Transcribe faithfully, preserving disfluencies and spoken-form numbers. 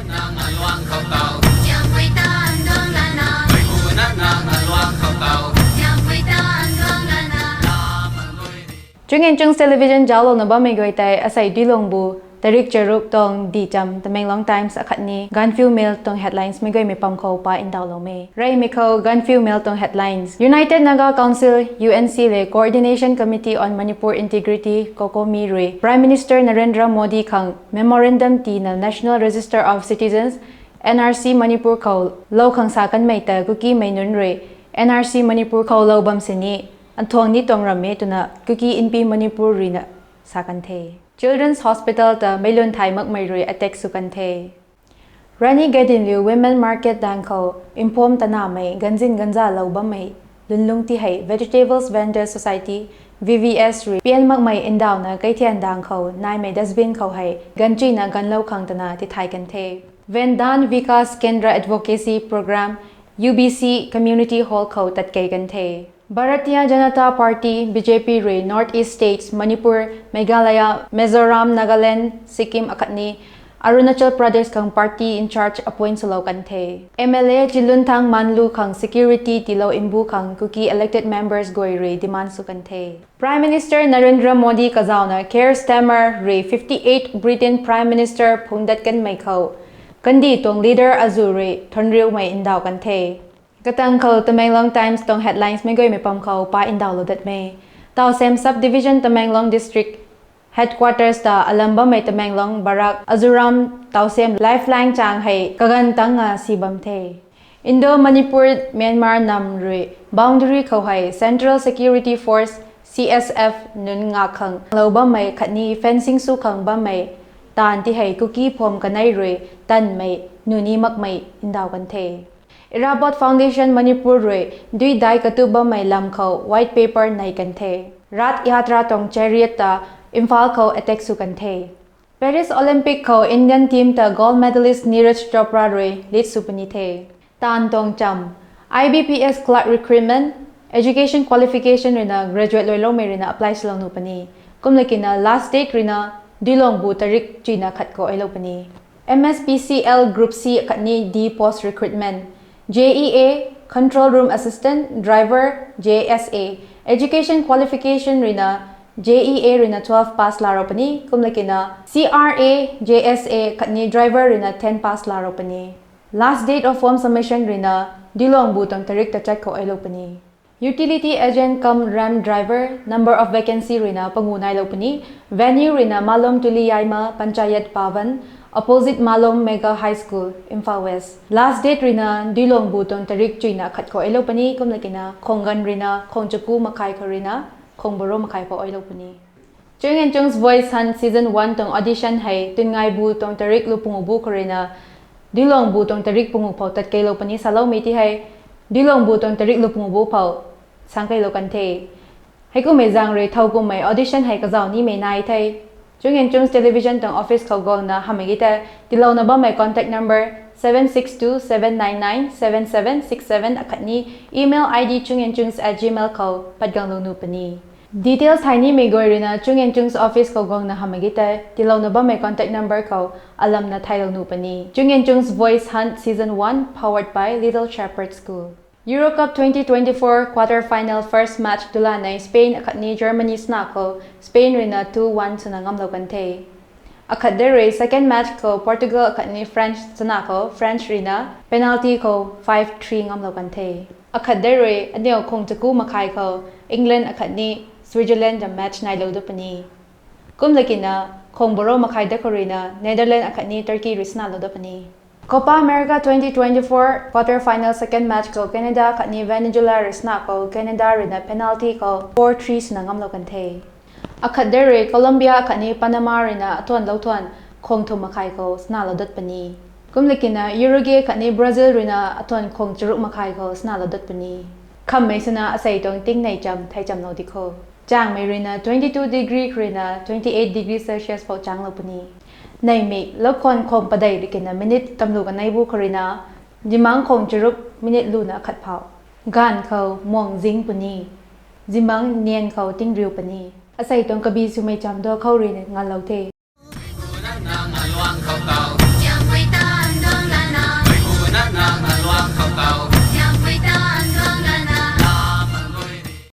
Nang aluang khou tau. Siampui tan duang lana. Mei bu na nang aluang khou tau. Siampui tan duang lana. Lam lui. Chung and Chungs Television zauclouna bammei guay tei asei Duilongbu tarik charuk tuang di cham Tamenglong Times akhatni Gaanphiu Mail tuang headlines mei guaymei pam khou pa ndauhlou me. Reymei khou Gaanphiu Mail tuang headlines. United Naga Council, U N C le Coordination Committee on Manipur Integrity, COCOMI rui Prime Minister Narendra Modi khang memorandum tina National Register of Citizens, N R C Manipur khou lou khang sa kanmei ta Kukimei nunc rui N R C Manipur khou lou bam sini, nthuang ni tuang ram e twna Kuki Inpi Manipur ruina sa kan the. Children's Hospital ta meilun thay makmei rui attack sw kan the. Rani Gaidinliu Women Market daeng khou mpham tanamei ganzin ganzalou bammei lungning ti hei Vegetables Vendors Society, V V S rui pian makmei ndauhna Keithian daeng khou naimei dustbin khou hei ganchuina ganlou khang twna tithay kan the. Vendhan Vikas Kendra Advocacy Program, U B C Community Hall khou tatkei kan the. Bharatiya Janata Party, B J P rui North East States, Manipur, Meghalaya, Mizoram, Nagaland, Sikkim akhatni Arunachal Pradesh khang party in-charge appoint swlou kan the. M L A Chilunthang Manlu khang security tiilou mbu khang Kuki elected members guay rui demand sw kan the. Prime Minister Narendra Modi kazauhna Keir Starmer rui fifty-eight Britain Prime Minister phungc dat kanmei khou kandih tuang leader azuh rui thuanriumei ndauh kan the. Katang khou Tamenglong Times tuang headlines mei guaymei pam khou pa ndauhlou dat me. Tawsem Subdivision, Tamenglong District Headquarters ta alam bammei Tamenglong Barak Azuram Tawsem Lifeline chang hei kaganv tangna si bam the. Indo-Manipur Myanmar nam rui boundary khou hei Central Security Force, C S F nunc ngak khang lou bammei khatni fencing sw khang bammei taanv ti hei Kuki pham kanei rui tanmei nuni makmei ndauh kan the. Irabot Foundation Manipur rui duidai katu bammei lam khou white paper nei kan the. Rath Yatra tuang chariot ta Imphal khou attack sw kan the. Paris Olympic khou Indian team ta gold medalist Neeraj Chopra rui lead sw puni the. Taanv tuang cham, I B P S clerk recruitment, education qualification ruina graduate luiloumei ruina apply swlou nuh puni. Kumlakina last date ruina Duilongbu tarik chuina khat khou ailou puni. M S P C L Group C khatni D post recruitment, J E A, Control Room Assistant, Driver, J S A, education qualification ruina J E A ruina twelve pass laalou puni, kumlakina C R A, J S A khatni Driver ruina ten pass laalou puni. Last date of form submission ruina Duilongbu tuang tarik tachat khou ailou puni. Utility agent cum ramp driver, number of vacancy ruina pangu nailou puni, venue ruina Malom Tuliyaima Panchayat Bhavan, opposite Malom Mega High School, Imphal West. Last date ruina Duilongbu tuang tarik chuina khat khou ailou puni, kumlakina khongganv ruina khong chaku makhai khou ruina khong baro makhai khou ailou puni. Chung and Chung's Voice Hunt Season one tuang audition hei Tunngaibu tuang tarik lu pangu bu khou ruina Duilongbu tuang tarik pangu phou tatkeilou puni saloumei ti hei Duilongbu tuang tarik lu pangu bu phou sangkeilou kan the. Heikummei zaeng rui thow kummei audition hei kazauh nimei nai the. Chung and Chung's Television tuang office khou guangna hamei gi tei tiilouna bammei contact number seven six two seven nine nine seven seven six seven akhatni email I D chungandchungs at gmail khou patganglou nuh puni. Details thay nimei guay ruina Chung and Chung's office khou guangna hamei gi tei tiilouna bammei contact number khou alamna thaylou nuh puni. Chung and Chung's Voice Hunt Season one, powered by Little Shepherd School. Euro Cup twenty twenty-four quarter final first match dulanei Spain akhatni Germany sna khou Spain ruina two one swna ngamlou kan the. Akhat de rui second match khou Portugal akhatni France sna khou France ruina penalty khou five three ngamlou kan the. Akhat de rui aniw khong chaku makhai khou England akhatni Switzerland ta match nailou dat puni. Kumlakina khong baro makhai da khou ruina Netherlands akhatni Turkey rui snalou dat puni. Copa America twenty twenty-four quarter final second match khou Canada akhatni Venezuela rui sna khou Canada ruina penalty khou four three swna ngamlou kan the. Akhat de rui Colombia akhatni Panama ruina athuanlou thuan khong thum makhai khou snalou dat puni. Kumlakina Uruguay akhatni Brazil ruina athuan khong charuk makhai khou snalou dat puni. Khammei swna asei tuang tingnei cham thei chamlou di kho. Changmei ruina twenty-two degree khou ruina twenty-eight degree Celsius phou changlou puni. Neihmei loukhwan khong padeih rikina minute tamlu kanei bu khou ruina zimangc khong charuk minute luna akhat phou. Gaanv khou muang zing puni. Zimangc nian khou tingriu puni. Asei tuang kabi swmei cham du khou ruina nganlou the.